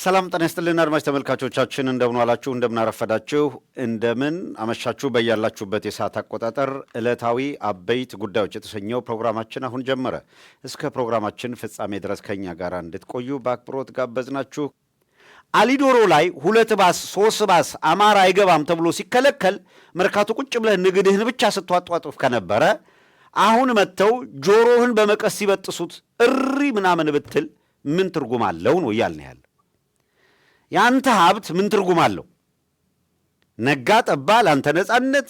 ሰላም ጤና ይስጥልን አድማጭ ተመልካቾቻችን፣ እንደምን ዋላችሁ፣ እንደምን አረፈዳችሁ፣ እንደምን አመሻችሁ። በያላችሁበት የሰዓት አቆጣጠር ዕለታዊ አበይት ጉዳዮች የተሰኘው ፕሮግራማችን አሁን ጀመረ። እስከ ፕሮግራማችን ፍጻሜ ድረስ ከኛ ጋር እንድትቆዩ በአክብሮት ጋበዝናችሁ። አሊዶሮ ላይ ሁለት ባስ ሶስት ባስ አማራ አይገባም ተብሎ ሲከለከል መርካቶ ቁጭ ብለህ ንግድህን ብቻ ስታጧጡፍ ከነበረ፣ አሁን መጥተው ጆሮህን በመቀስ ሲበጥሱት እሪ ምናምን ብትል ምን ትርጉም አለው ነው እያልን ያለ። የአንተ ሀብት ምን ትርጉም አለው? ነጋ ጠባ ለአንተ ነጻነት፣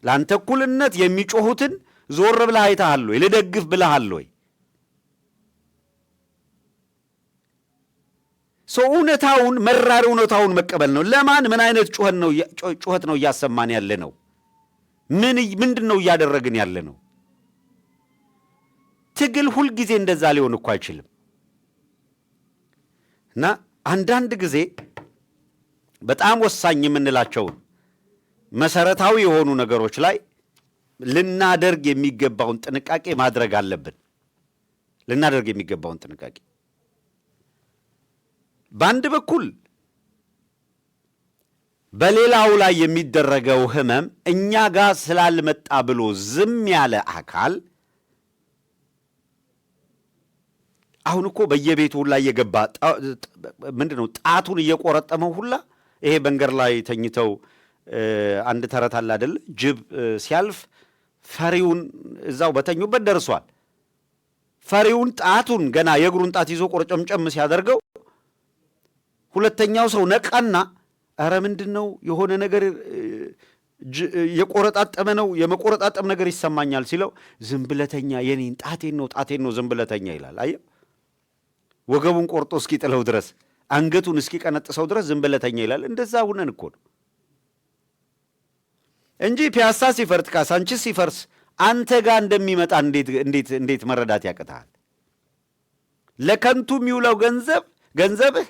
ለአንተ እኩልነት የሚጮሁትን ዞር ብለህ አይተሃል ወይ? ልደግፍ ብለሃል ወይ? ሰው እውነታውን፣ መራር እውነታውን መቀበል ነው። ለማን ምን አይነት ጩኸት ነው እያሰማን ያለ ነው? ምንድን ነው እያደረግን ያለ ነው? ትግል ሁልጊዜ እንደዛ ሊሆን እኮ አይችልም። እና አንዳንድ ጊዜ በጣም ወሳኝ የምንላቸውን መሰረታዊ የሆኑ ነገሮች ላይ ልናደርግ የሚገባውን ጥንቃቄ ማድረግ አለብን። ልናደርግ የሚገባውን ጥንቃቄ፣ በአንድ በኩል በሌላው ላይ የሚደረገው ህመም እኛ ጋር ስላልመጣ ብሎ ዝም ያለ አካል፣ አሁን እኮ በየቤቱ ሁላ እየገባ፣ ምንድን ነው፣ ጣቱን እየቆረጠመው ሁላ፣ ይሄ መንገድ ላይ ተኝተው፣ አንድ ተረት አለ አይደለ? ጅብ ሲያልፍ ፈሪውን፣ እዛው በተኙበት ደርሷል። ፈሪውን ጣቱን፣ ገና የእግሩን ጣት ይዞ ቆርጨምጨም ሲያደርገው ሁለተኛው ሰው ነቃና ኧረ ምንድን ነው፣ የሆነ ነገር የቆረጣጠመ ነው፣ የመቆረጣጠም ነገር ይሰማኛል ሲለው፣ ዝም ብለህ ተኛ፣ የኔን ጣቴን ነው፣ ጣቴን ነው፣ ዝም ብለህ ተኛ ይላል። አየህ፣ ወገቡን ቆርጦ እስኪጥለው ድረስ፣ አንገቱን እስኪቀነጥሰው ድረስ ዝም ብለህ ተኛ ይላል። እንደዛ ሁነን እኮ ነው እንጂ ፒያሳ ሲፈርስ፣ ካሳንቺስ ሲፈርስ አንተ ጋር እንደሚመጣ እንዴት መረዳት ያቅትሃል? ለከንቱ የሚውለው ገንዘብ፣ ገንዘብህ፣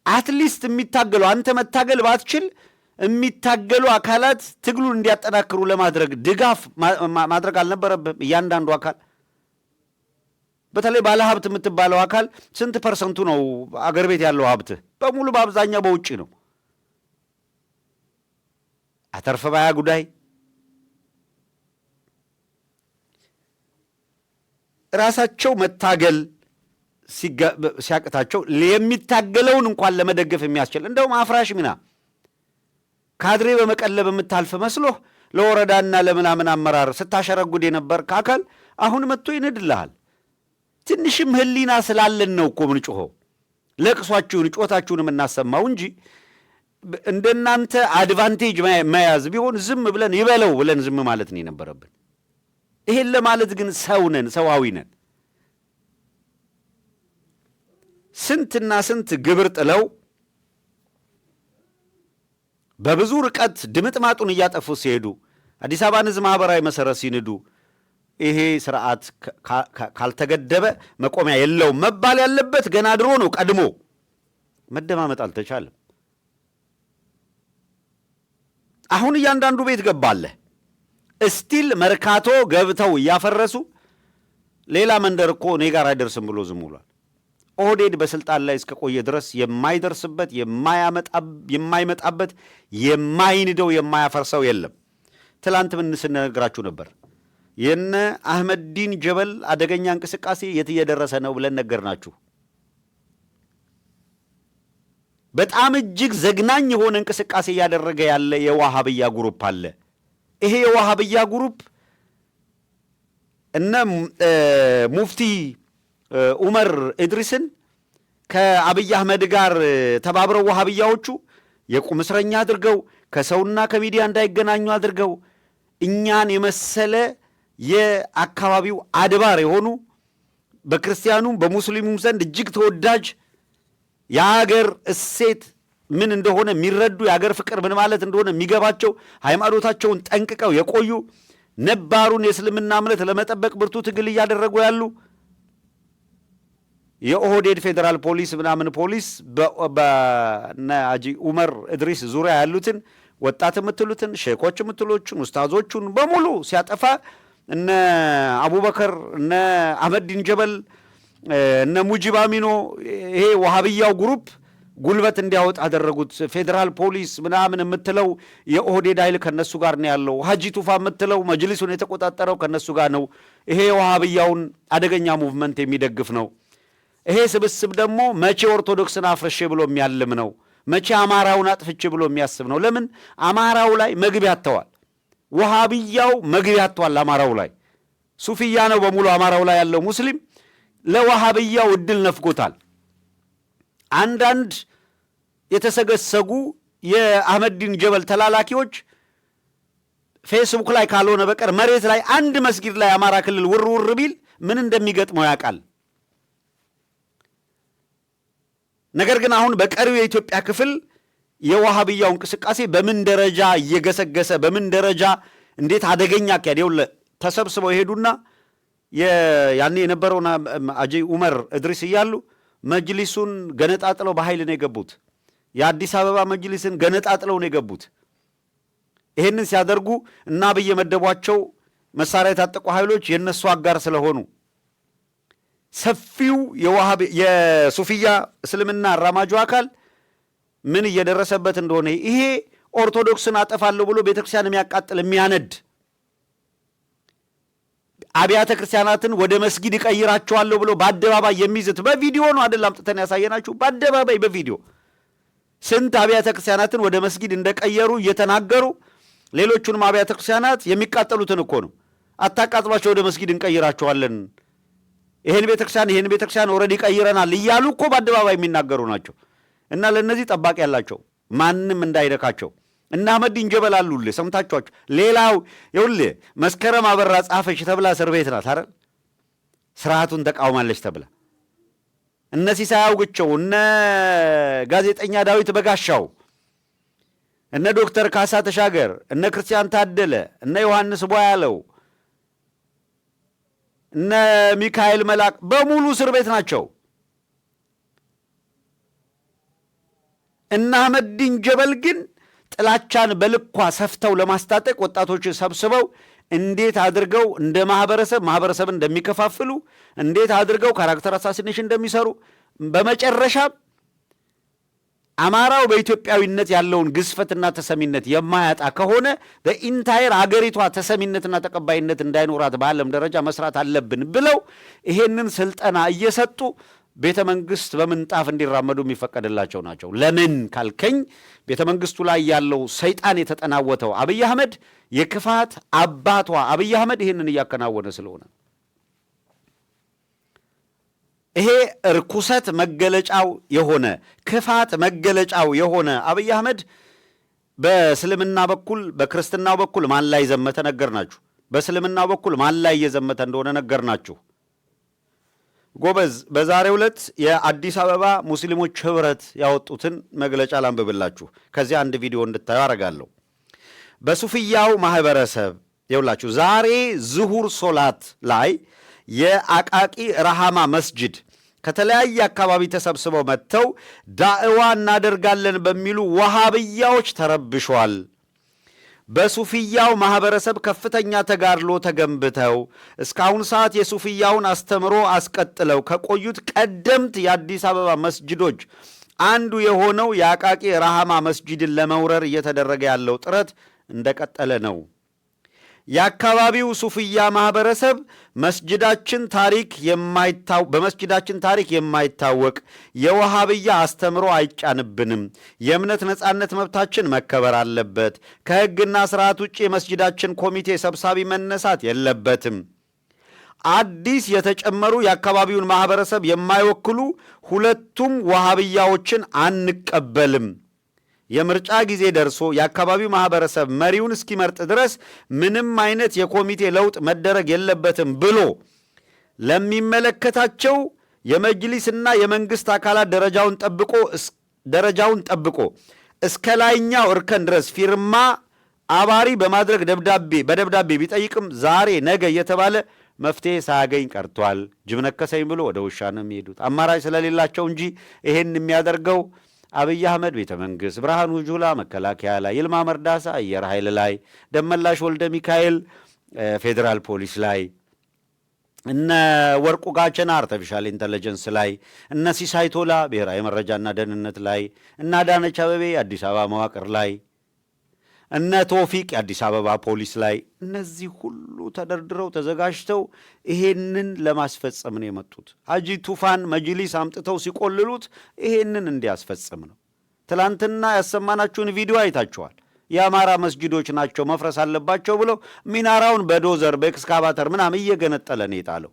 at least የሚታገሉ፣ አንተ መታገል ባትችል የሚታገሉ አካላት ትግሉን እንዲያጠናክሩ ለማድረግ ድጋፍ ማድረግ አልነበረብህም? እያንዳንዱ አካል፣ በተለይ ባለሀብት የምትባለው አካል፣ ስንት ፐርሰንቱ ነው አገር ቤት ያለው ሀብትህ? በሙሉ በአብዛኛው በውጭ ነው። አተርፍ ባያ ጉዳይ ራሳቸው መታገል ሲያቅታቸው የሚታገለውን እንኳን ለመደገፍ የሚያስችል፣ እንደውም አፍራሽ ሚና፣ ካድሬ በመቀለብ የምታልፍ መስሎህ ለወረዳና ለምናምን አመራር ስታሸረጉድ የነበር አካል አሁን መጥቶ ይንድልሃል። ትንሽም ሕሊና ስላለን ነው እኮ ምንጮኸው፣ ለቅሷችሁን ጮታችሁን የምናሰማው እንጂ እንደናንተ advantage መያዝ ቢሆን ዝም ብለን ይበለው ብለን ዝም ማለት ነው የነበረብን። ይሄን ለማለት ግን ሰው ነን፣ ሰዋዊ ነን። ስንትና ስንት ግብር ጥለው በብዙ ርቀት ድምጥማጡን እያጠፉ ሲሄዱ፣ አዲስ አበባን ሕዝብ ማህበራዊ መሰረት ሲንዱ፣ ይሄ ስርዓት ካልተገደበ መቆሚያ የለውም መባል ያለበት ገና ድሮ ነው። ቀድሞ መደማመጥ አልተቻለም። አሁን እያንዳንዱ ቤት ገባለህ። Still መርካቶ ገብተው እያፈረሱ፣ ሌላ መንደር እኮ እኔ ጋር አይደርስም ብሎ ዝም ብሏል። ኦህዴድ በስልጣን ላይ እስከቆየ ድረስ የማይደርስበት፣ የማይመጣበት፣ የማይንደው፣ የማያፈርሰው የለም። ትላንት ምን ስነግራችሁ ነበር? የነ አህመዲን ጀበል አደገኛ እንቅስቃሴ የት እየደረሰ ነው ብለን ነገርናችሁ። በጣም እጅግ ዘግናኝ የሆነ እንቅስቃሴ እያደረገ ያለ የዋሃብያ group አለ። ይሄ የዋሃብያ group እነ ሙፍቲ ኡመር ኢድሪስን ከአብይ አህመድ ጋር ተባብረው ዋሃብያዎቹ የቁም እስረኛ አድርገው፣ ከሰውና ከሚዲያ እንዳይገናኙ አድርገው፣ እኛን የመሰለ የአካባቢው አድባር የሆኑ፣ በክርስቲያኑም በሙስሊሙም ዘንድ እጅግ ተወዳጅ፣ የሀገር እሴት ምን እንደሆነ የሚረዱ፣ የሀገር ፍቅር ምን ማለት እንደሆነ የሚገባቸው፣ ሃይማኖታቸውን ጠንቅቀው የቆዩ፣ ነባሩን የእስልምና እምነት ለመጠበቅ ብርቱ ትግል እያደረጉ ያሉ፣ የኦህዴድ ፌዴራል ፖሊስ ምናምን ፖሊስ በነ ሀጂ ኡመር እድሪስ ዙሪያ ያሉትን ወጣት የምትሉትን፣ ሼኮች የምትሎችን፣ ኡስታዞቹን በሙሉ ሲያጠፋ፣ እነ አቡበከር፣ እነ አህመዲን ጀበል፣ እነ ሙጂብ አሚኖ፣ ይሄ ዋሃብያው group ጉልበት እንዲያወጣ አደረጉት። ፌዴራል ፖሊስ ምናምን የምትለው የኦህዴድ ኃይል ከነሱ ጋር ነው ያለው። ሀጂ ቱፋ የምትለው መጅሊሱን የተቆጣጠረው ከነሱ ጋር ነው። ይሄ የዋሃብያውን አደገኛ movement የሚደግፍ ነው። ይሄ ስብስብ ደግሞ መቼ ኦርቶዶክስን አፍርሼ ብሎ የሚያልም ነው። መቼ አማራውን አጥፍቼ ብሎ የሚያስብ ነው። ለምን አማራው ላይ መግቢያ አጥተዋል። ወሃብያው መግቢያ አጥተዋል። አማራው ላይ ሱፊያ ነው በሙሉ አማራው ላይ ያለው ሙስሊም ለወሃብያው እድል ነፍጎታል። አንዳንድ የተሰገሰጉ የአህመዲን ጀበል ተላላኪዎች ፌስቡክ ላይ ካልሆነ በቀር መሬት ላይ አንድ መስጊድ ላይ አማራ ክልል ውር ውር ቢል ምን እንደሚገጥመው ያውቃል። ነገር ግን አሁን በቀሪው የኢትዮጵያ ክፍል የዋሃብያው እንቅስቃሴ በምን ደረጃ እየገሰገሰ፣ በምን ደረጃ እንዴት አደገኛ አካሄድ፣ ይኸውልህ ተሰብስበው ይሄዱና ያኔ የነበረውን ሀጂ ኡመር እድሪስ እያሉ መጅሊሱን ገነጣጥለው በኃይል ነው የገቡት። የአዲስ አበባ መጅሊስን ገነጣጥለው ነው የገቡት። ይሄንን ሲያደርጉ እና አብይ የመደቧቸው መሳሪያ የታጠቁ ኃይሎች የእነሱ አጋር ስለሆኑ ሰፊው የሱፊያ እስልምና አራማጁ አካል ምን እየደረሰበት እንደሆነ፣ ይሄ ኦርቶዶክስን አጠፋለሁ ብሎ ቤተክርስቲያን የሚያቃጥል፣ የሚያነድ፣ አብያተ ክርስቲያናትን ወደ መስጊድ እቀይራቸዋለሁ ብሎ በአደባባይ የሚዝት፣ በቪዲዮ ነው አይደል አምጥተን ያሳየናችሁ። በአደባባይ በቪዲዮ ስንት አብያተ ክርስቲያናትን ወደ መስጊድ እንደቀየሩ እየተናገሩ፣ ሌሎቹንም አብያተ ክርስቲያናት የሚቃጠሉትን እኮ ነው፣ አታቃጥሏቸው፣ ወደ መስጊድ እንቀይራቸዋለን፣ ይሄን ቤተክርስቲያን already ቀይረናል እያሉ እኮ በአደባባይ የሚናገሩ ናቸው። እና ለእነዚህ ጠባቂ ያላቸው ማንም እንዳይነካቸው እና አህመዲን ጀበል አሉልህ፣ ሰምታችኋቸው። ሌላው ይኸውልህ መስከረም አበራ ጻፈች ተብላ እስር ቤት ናት አይደል? ስርዓቱን ተቃውማለች ተብላ። እነ ሲሳይ አውግቸው፣ እነ ጋዜጠኛ ዳዊት በጋሻው፣ እነ ዶክተር ካሳ ተሻገር፣ እነ ክርስቲያን ታደለ፣ እነ ዮሐንስ ቧያለው፣ እነ ሚካኤል መላክ በሙሉ እስር ቤት ናቸው። እነ አህመዲን ጀበል ግን ጥላቻን በልኳ ሰፍተው ለማስታጠቅ ወጣቶችን ሰብስበው እንዴት አድርገው እንደ ማህበረሰብ ማህበረሰብን እንደሚከፋፍሉ፣ እንዴት አድርገው character assassination እንደሚሰሩ፣ በመጨረሻ አማራው በኢትዮጵያዊነት ያለውን ግዝፈትና ተሰሚነት የማያጣ ከሆነ በ entire አገሪቷ ተሰሚነትና ተቀባይነት እንዳይኖራት በዓለም ደረጃ መስራት አለብን ብለው ይሄንን ስልጠና እየሰጡ ቤተ መንግስት በምንጣፍ እንዲራመዱ የሚፈቀድላቸው ናቸው። ለምን ካልከኝ ቤተ መንግስቱ ላይ ያለው ሰይጣን የተጠናወተው አብይ አህመድ፣ የክፋት አባቷ አብይ አህመድ ይህንን እያከናወነ ስለሆነ፣ ይሄ እርኩሰት መገለጫው የሆነ፣ ክፋት መገለጫው የሆነ አብይ አህመድ በእስልምና በኩል በክርስትናው በኩል ማን ላይ ዘመተ ነገርናችሁ። በእስልምናው በኩል ማን ላይ እየዘመተ እንደሆነ ነገርናችሁ። ጎበዝ፣ በዛሬው ዕለት የአዲስ አበባ ሙስሊሞች ህብረት ያወጡትን መግለጫ ላንብብላችሁ። ከዚያ አንድ ቪዲዮ እንድታዩ አረጋለሁ። በሱፍያው ማህበረሰብ ይውላችሁ ዛሬ ዝሁር ሶላት ላይ የአቃቂ ረሃማ መስጅድ ከተለያየ አካባቢ ተሰብስበው መጥተው ዳዕዋ እናደርጋለን በሚሉ ወሃብያዎች ተረብሿል። በሱፍያው ማህበረሰብ ከፍተኛ ተጋድሎ ተገንብተው እስካሁን ሰዓት የሱፍያውን አስተምሮ አስቀጥለው ከቆዩት ቀደምት የአዲስ አበባ መስጅዶች አንዱ የሆነው የአቃቂ ረሃማ መስጂድን ለመውረር እየተደረገ ያለው ጥረት እንደቀጠለ ነው። የአካባቢው ሱፍያ ማህበረሰብ በመስጅዳችን ታሪክ የማይታወቅ የወሃብያ አስተምሮ አይጫንብንም። የእምነት ነጻነት መብታችን መከበር አለበት። ከሕግና ስርዓት ውጭ የመስጅዳችን ኮሚቴ ሰብሳቢ መነሳት የለበትም። አዲስ የተጨመሩ የአካባቢውን ማህበረሰብ የማይወክሉ ሁለቱም ወሃብያዎችን አንቀበልም። የምርጫ ጊዜ ደርሶ የአካባቢው ማህበረሰብ መሪውን እስኪመርጥ ድረስ ምንም አይነት የኮሚቴ ለውጥ መደረግ የለበትም ብሎ ለሚመለከታቸው የመጅሊስና የመንግስት አካላት ደረጃውን ጠብቆ እስከ ላይኛው እርከን ድረስ ፊርማ አባሪ በማድረግ በደብዳቤ ቢጠይቅም ዛሬ ነገ እየተባለ መፍትሄ ሳያገኝ ቀርቷል። ጅብ ነከሰኝ ብሎ ወደ ውሻ ነው የሚሄዱት፣ አማራጭ ስለሌላቸው እንጂ። ይሄን የሚያደርገው አብይ አህመድ ቤተ መንግስት፣ ብርሃኑ ጁላ መከላከያ ላይ፣ ይልማ መርዳሳ አየር ኃይል ላይ፣ ደመላሽ ወልደ ሚካኤል ፌዴራል ፖሊስ ላይ፣ እነ ወርቁ ጋቸና artificial intelligence ላይ፣ እነ ሲሳይ ቶላ ብሔራዊ መረጃና ደህንነት ላይ፣ እነ አዳነች አበቤ የአዲስ አበባ መዋቅር ላይ፣ እነ ቶፊቅ የአዲስ አበባ ፖሊስ ላይ፣ እነዚህ ሁሉ ተደርድረው ተዘጋጅተው ይሄንን ለማስፈጸም ነው የመጡት። ሀጂ ቱፋን መጅሊስ አምጥተው ሲቆልሉት ይሄንን እንዲያስፈጽም ነው። ትላንትና ያሰማናችሁን ቪዲዮ አይታችኋል። የአማራ መስጂዶች ናቸው መፍረስ አለባቸው ብለው ሚናራውን በዶዘር በኤክስካቫተር ምናምን እየገነጠለ ነው የጣለው።